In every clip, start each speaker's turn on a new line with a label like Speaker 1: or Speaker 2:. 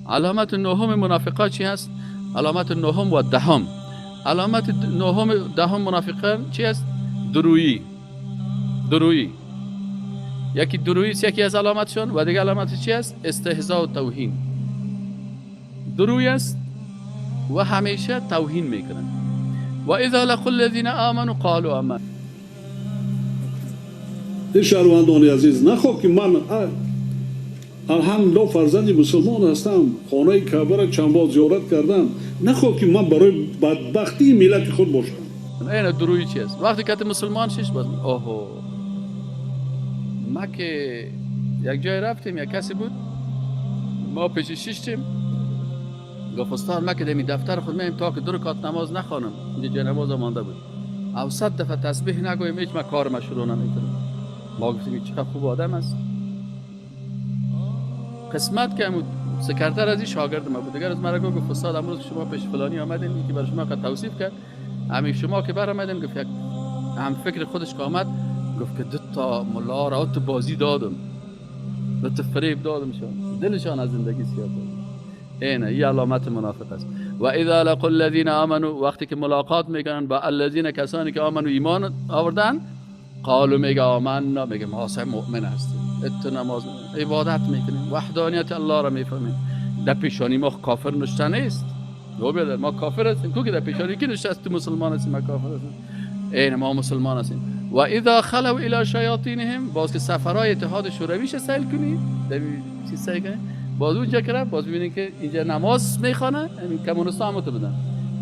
Speaker 1: علامت نهم منافقا چی هست؟ علامت نهم و دهم. علامت نهم دهم منافقان چی است؟ درویی. درویی یکی درویی است، یکی از علامتشون، و دیگه علامت چی است؟ استهزاء و توهین. درویی است و همیشه توهین میکنن. و اذا لقوا الذين آمنوا قالوا آمنا.
Speaker 2: شهروندان عزیز، نخواه که من الحمدلله فرزندی مسلمان هستم، خانه کعبه را چند بار زیارت کردم، نخواه که من برای بدبختی ملت خود باشم.
Speaker 1: این درویی چی است؟ وقتی که مسلمان شش باز اوهو، ما که یک جای رفتیم، یک کسی بود، ما پیش ششتیم، گفت استاد ما که دمی دفتر خود میم تا که دو رکعت نماز نخوانم، اینجا جای نماز مانده بود، او 100 دفعه تسبیح نگویم هیچ ما کار ما شروع نمیکنم. ما گفتیم چقدر خوب آدم است. قسمت که سکرتر از این شاگرد ما بود، دیگر از مرا گفت استاد امروز شما پیش فلانی آمدین، یکی برای شما قد توصیف کرد، همین شما که برآمدین، گفت یک هم فکر خودش که آمد، گفت که دو تا ملا را تو بازی دادم، دو تا فریب دادم، شان دلشان از زندگی سیاه داد. اینه این علامت منافق است. و اذا لقوا الذين آمنوا، وقتی که ملاقات میکنن با الذین کسانی که آمنوا ایمان آوردن، قالوا میگه آمنا، میگه ما سه مؤمن هستیم، ات نماز عبادت میکنیم، وحدانیت الله را میفهمیم، در پیشانی ما کافر نشته نیست. بیادر ما کافر هستیم، کو که در پیشانی کی نشته است؟ تو مسلمان هستیم، ما کافر هستیم. این ما مسلمان هستیم. و اذا خلوا الی شیاطینهم، باز که سفرهای اتحاد شوروی شه سیل کنی، در چیز سیل کنی، باز اونجا که رفت، باز ببینید که اینجا نماز میخوانه، همین کمونیست‌ها هم تو بودن.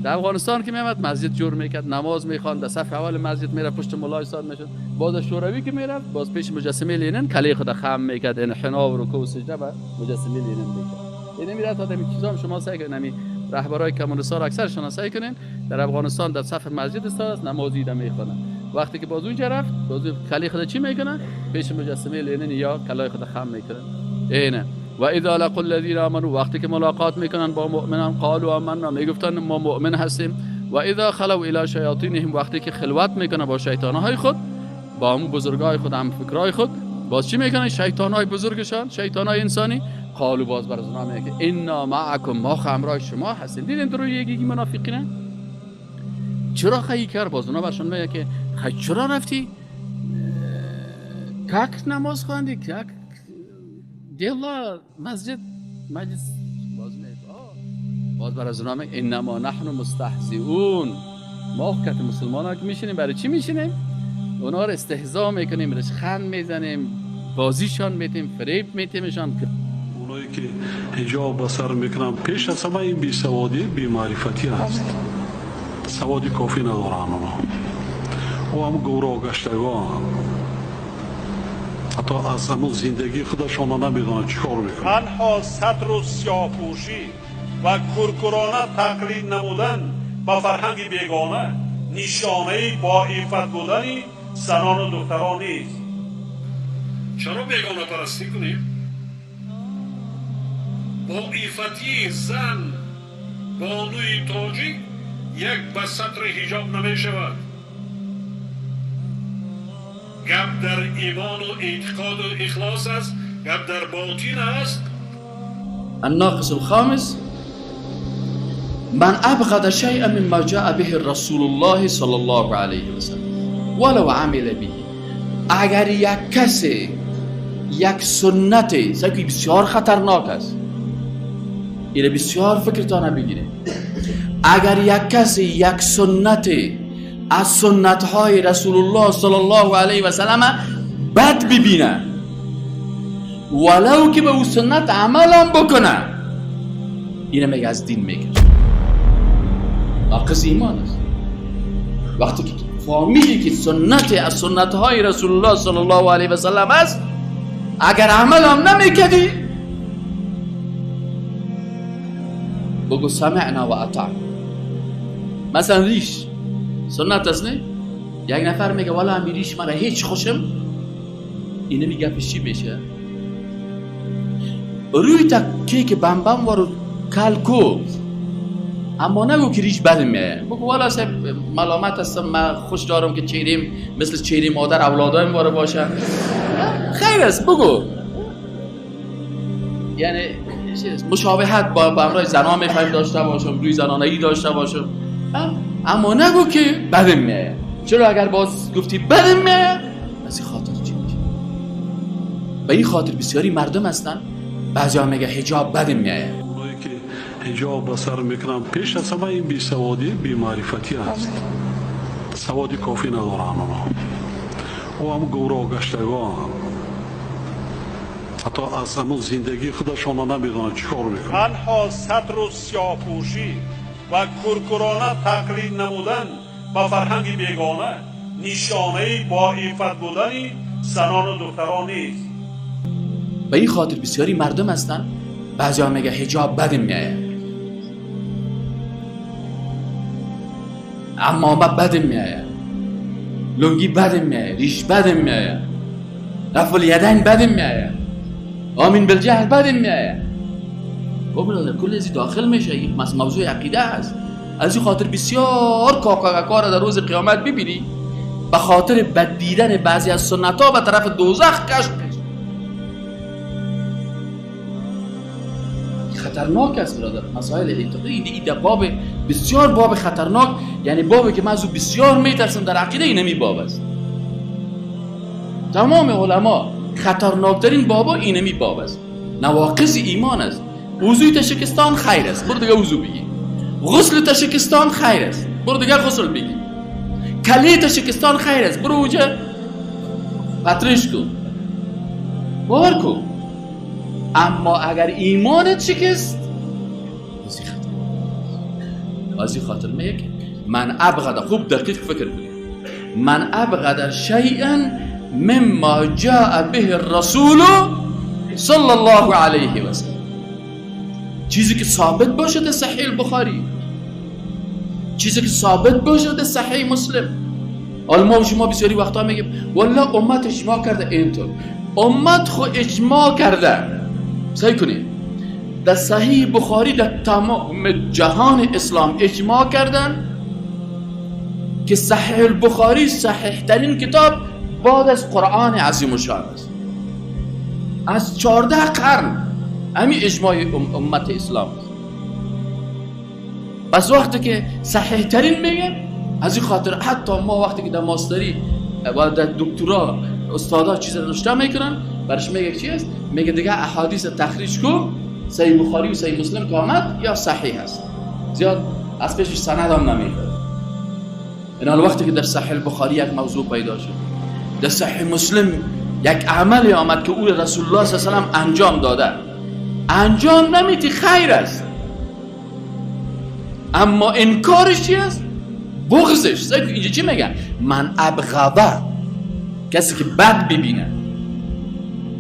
Speaker 1: در افغانستان که میامد مسجد جور میکرد، نماز میخواند، در صف اول مسجد میره پشت ملا ایستاد میشد. باز شوروی که میرفت، باز پیش مجسمه لنین کله خود خم میکرد، انحنا و رکوع و سجده به مجسمه لنین میکرد. یعنی میره تا همین چیزا هم شما سعی کنین، همین رهبرای کمونیست‌ها را اکثرشون سعی کنین در افغانستان در صف مسجد ایستاد است، نماز ایده میخوانه. وقتی که باز اونجا رفت، باز کله خود چی میکنه؟ پیش مجسمه لنین یا کلای خود خم میکنه. اینه. و اذا لقوا الذين آمنوا، وقتی که ملاقات میکنن با مؤمنان، قالوا آمنا، میگفتن ما مؤمن هستیم. و اذا خلوا الی شیاطینهم، وقتی که خلوت میکنه با شیطانهای خود، با همون بزرگای خود، هم فکرای خود، باز چی میکنن؟ شیطانهای بزرگشان، شیطانهای انسانی، قالوا باز بر از اونها میگه انا معکم، ما همراه شما هستیم. دیدین درو یکی منافقینه چرا خیلی کرد؟ باز اونا برشون میگه که خی چرا رفتی کک نماز خواندی، کک دیلا مسجد مجلس، باز میگه باز بر از اونا میگه انما نحن مستهزئون، ما که مسلمان ها که میشینیم برای چی میشینیم؟ اونا رو استهزا میکنیم، رشخند میزنیم، بازیشان میتیم، فریب میتیمشان.
Speaker 2: اونایی که حجاب به سر میکنن پیش از همه این بیسوادی بی‌معرفتی است، سوادی کافی ندارن اونا، او هم گمراه گشتگان، حتی از همون زندگی خودشان نمیدونن چیکار میکنن.
Speaker 3: تنها ستر و سیاه‌پوشی و کورکورانه تقلید نمودن با فرهنگ بیگانه نشانه با عفت بودن زنان و دختران نیست.
Speaker 2: چرا بیگانه پرستی کنیم؟ با عفتی زن بانوی تاجیک یک به ستر حجاب نمی شود. گپ در ایمان و اعتقاد و اخلاص است، گپ در باطن است.
Speaker 1: الناقص الخامس من ابغض شيئا مما جاء به رسول الله صلى الله عليه وسلم ولو عمل به. اگر یک کسی یک سنت که بسیار خطرناک است، اینه بسیار فکرتان بگیره، اگر یک کسی یک سنت از سنت های رسول الله صلی الله علیه و سلم بد ببینه، ولو که به او سنت عمل هم بکنه، اینه میگه از دین میکشه، ناقص ایمان است. وقتی که فهمیدی که سنت از سنت های رسول الله صلی الله علیه و سلم است، اگر عمل هم نمیکردی بگو سمعنا و اطعنا. مثلا ریش سنت است نه؟ یک نفر میگه والا همی ریش مرا هیچ خوشم، اینه میگه پیش چی میشه؟ روی تا کیک بمبم وارو کلکو، اما نگو که ریش بد میه، بگو والا صاحب ملامت هستم، من خوش دارم که چهریم مثل چهره مادر اولادایم وارو باشه، خیر است بگو. یعنی مشابهت با همراه زنا میخوایم داشته باشم، روی زنانگی داشته باشم، اما نگو که بدم میاد. چرا اگر باز گفتی بدم میاد، از این خاطر چی میشه؟ به این خاطر بسیاری مردم هستن، بعضیا میگه حجاب بدم میاد.
Speaker 2: اونایی که حجاب به سر میکنن پیش از همه این بیسوادی، بی‌معرفتی است. سواد کافی ندارن اونا. او هم گورا گشتگان، حتی از همون زندگی خودشان نمیدونن چیکار میکنن.
Speaker 3: تنها ستر و سیاه‌پوشی و کورکورانه تقلید نمودن با فرهنگ بیگانه نشانه با عفت بودن زنان و دختران نیست.
Speaker 1: به این خاطر بسیاری مردم هستن، بعضیا میگه حجاب بدم میاد، عمامه بدم میاد، لنگی بدم میاد، ریش بدم میاد، رفع الیدین بدم میاد، آمین بالجهل بدم میاد. خب کل از داخل میشه، این موضوع عقیده است. از این خاطر بسیار کاکاکا را در روز قیامت ببینی، به خاطر بد دیدن بعضی از سنت ها به طرف دوزخ کش میشه. خطرناک است برادر، مسائل اعتقادی این باب بسیار باب خطرناک، یعنی بابی که من از او بسیار میترسم در عقیده، اینمی باب است. تمام علما خطرناکترین بابا اینمی باب است، نواقض ایمان است. وضوی تشکستان خیر است، برو دیگه وضو بگی. غسل تشکستان خیر است، برو دیگه غسل بگی. کلی تشکستان خیر است، برو اونجا پترش کن، باور کن. اما اگر ایمانت شکست، از این خاطر میگه که من ابغض، خوب دقیق فکر کنید، من ابغض شیئا مما جاء به الرسول صلی الله علیه و سلم، چیزی که ثابت باشه در صحیح البخاری، چیزی که ثابت باشه در صحیح مسلم. حالا ما و شما بسیاری وقتا میگیم والله امت اجماع کرده، اینطور امت خو اجماع کرده. سعی کنید در صحیح بخاری در تمام جهان اسلام اجماع کردن که صحیح البخاری صحیح ترین کتاب بعد از قرآن عظیم الشان است. از 14 قرن همین اجماع امت اسلام است. پس وقتی که صحیح ترین میگه، از این خاطر حتی ما وقتی که در ماستری و در دکترا استادا چیز رو نوشته میکنن، برش میگه چی است؟ میگه دیگه احادیث تخریج کو، صحیح بخاری و صحیح مسلم که آمد یا صحیح است، زیاد از پیشش سند هم نمیخواد. این حال وقتی که در صحیح بخاری یک موضوع پیدا شد، در صحیح مسلم یک عملی آمد که او رسول الله صلی الله علیه و سلم انجام داده، انجام نمیتی خیر است، اما انکارش چی است؟ بغضش. اینجا چی میگن؟ من ابغض، کسی که بد ببینه.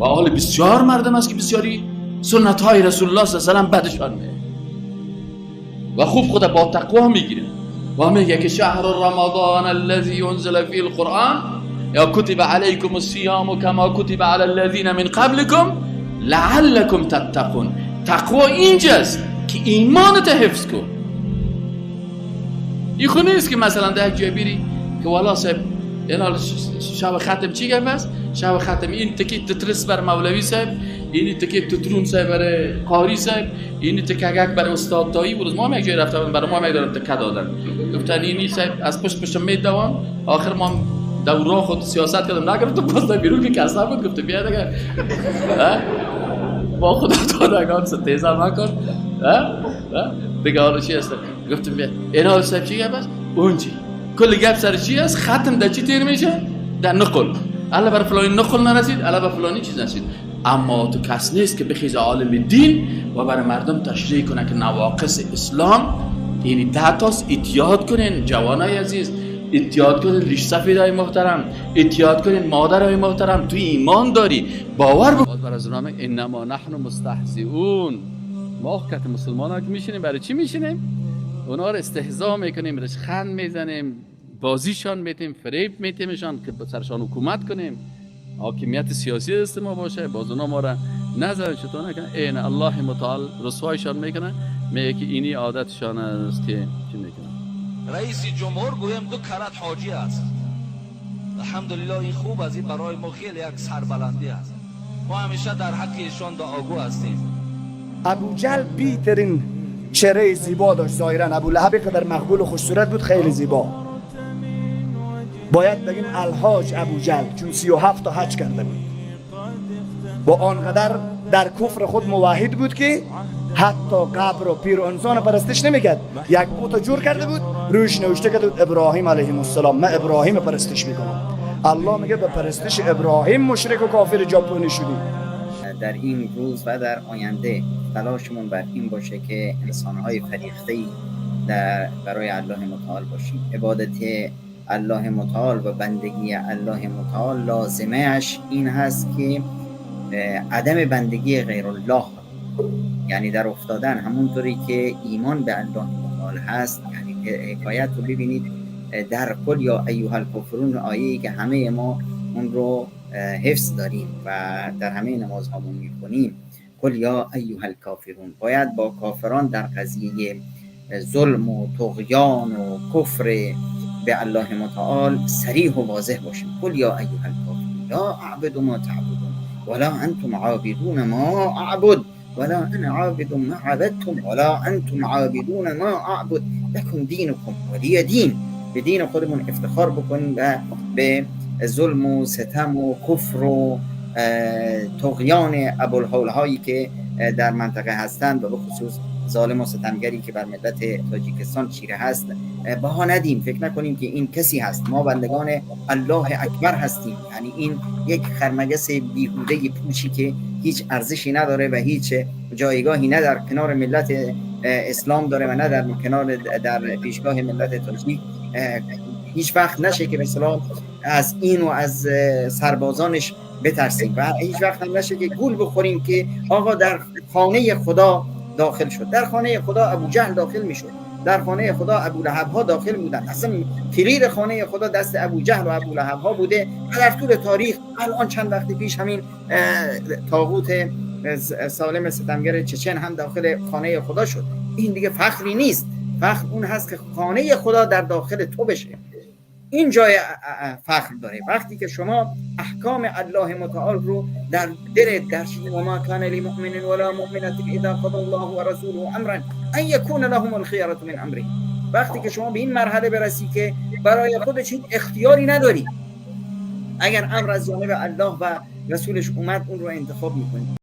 Speaker 1: و حال بسیار مردم است که بسیاری سنت های رسول الله صلی الله علیه و سلم بدشان میاد و خوب خود با تقوا میگیره و میگه که شهر رمضان الذي انزل فيه القرآن یا کتب علیکم الصیام کما کتب علی الذین من قبلکم لعلکم تتقون. تقوا اینجاست که ایمانت حفظ کن. این خو نیست که مثلا در یک جای بیری که والا صاحب اینا شب ختم چی گفت است؟ شب ختم این تکی تترس بر مولوی صاحب، این تکی تترون صاحب بر قاری صاحب، این تکگک بر استاد تایی. بروز ما هم یک جای رفتم، برای ما هم یک دارن تکه دادن، گفتن اینی صاحب از پشت پشت میدوان. آخر ما دورا خود سیاست کردم نگرفتم، باز در بیرون که کس نبود، گفت بیا دیگه با خدا دادگان ستیزه مکن دیگه. حالا چی هست؟ گفتم بیا اینا صاحب چی گفت است؟ اون چی کل گپ سر چی است؟ ختم در چی تیر میشه؟ در نقل. الا بر فلانی نقل نرسید، الا بر فلانی چیز نرسید. اما تو کس نیست که بخیز عالم دین و برای مردم تشریح کنه که نواقص اسلام یعنی 10 تاست. اتیاد کنین جوانای عزیز، اتیاد کنین ریش سفیدای محترم، اتیاد کنین مادرای محترم. تو ایمان داری، باور بکن. بر از نام انما نحن مستهزئون. ما که مسلمان ها که میشینیم، برای چی میشینیم؟ اونا رو استهزا میکنیم، رشخند میزنیم، بازیشان میتیم، فریب میتیمشان که سرشان حکومت کنیم، حاکمیت سیاسی دست ما باشه. باز اونا ما را نظر چطور نکنه. این الله متعال رسوایشان میکنه، میگه که اینی عادتشان است که چی میکنه.
Speaker 4: رئیس جمهور گویم 2 کرات حاجی است. الحمدلله این خوب از این برای ما خیلی یک سربلندی است. ما همیشه در حق ایشان دعاگو هستیم.
Speaker 5: ابوجهل بیترین چهره زیبا داشت ظاهرا. ابو لهب قدر مقبول و خوش صورت بود، خیلی زیبا. باید بگیم الحاج ابوجهل، چون 37 تا حج کرده بود با آنقدر در کفر خود موحد بود که حتی قبر و پیر و انسان پرستش نمیکرد. یک بت جور کرده بود، روش نوشته کرده بود ابراهیم علیه السلام، من ابراهیم پرستش میکنم. الله میگه به پرستش ابراهیم مشرک و کافر ژاپنی شدی.
Speaker 6: در این روز و در آینده تلاشمون بر این باشه که انسانهای فریخته‌ای در برای الله متعال باشیم. عبادت الله متعال و بندگی الله متعال لازمه اش این هست که عدم بندگی غیر الله، یعنی در افتادن، همونطوری که ایمان به الله متعال هست. یعنی حکایت رو ببینید در قل یا ایها الکافرون، آیه‌ای که همه ما اون رو حفظ داریم و در همه نمازهامون میخونیم، قل یا ایها الکافرون. باید با کافران در قضیه ظلم و طغیان و کفر به الله متعال صریح و واضح باشیم. قل یا ایها الکافرون لا اعبد ما تعبدون ولا انتم عابدون ما اعبد ولا انا عابد ما عبدتم ولا انتم عابدون ما اعبد لکم دینکم ولی دین. به دین خودمون افتخار بکنیم و به ظلم و ستم و کفر و طغیان ابوالهول هایی که در منطقه هستند و به خصوص ظالم و ستمگری که بر ملت تاجیکستان چیره هست بها ندیم. فکر نکنیم که این کسی هست، ما بندگان الله اکبر هستیم. یعنی این یک خرمگس بیهوده پوچی که هیچ ارزشی نداره و هیچ جایگاهی نه در کنار ملت اسلام داره و نه در کنار در پیشگاه ملت تاجیک. هیچ وقت نشه که مثلا از این و از سربازانش بترسیم و هیچ وقت هم نشه که گول بخوریم که آقا در خانه خدا داخل شد. در خانه خدا ابو جهل داخل میشد، در خانه خدا ابو لهب ها داخل بودن. اصلا کلید خانه خدا دست ابو جهل و ابو لهب ها بوده در طول تاریخ. الان چند وقت پیش همین طاغوت سالم ستمگر چچن هم داخل خانه خدا شد. این دیگه فخری نیست، فخر اون هست که خانه خدا در داخل تو بشه. این جای فخر داره وقتی که شما احکام الله متعال رو در دل درشید. و ما کان لمؤمن ولا مؤمنة اذا قضى الله ورسوله امرا ان يكون لهم الخيرة من امره. وقتی که شما به این مرحله برسی که برای خودت هیچ اختیاری نداری، اگر امر از جانب الله و رسولش اومد اون رو انتخاب میکنی.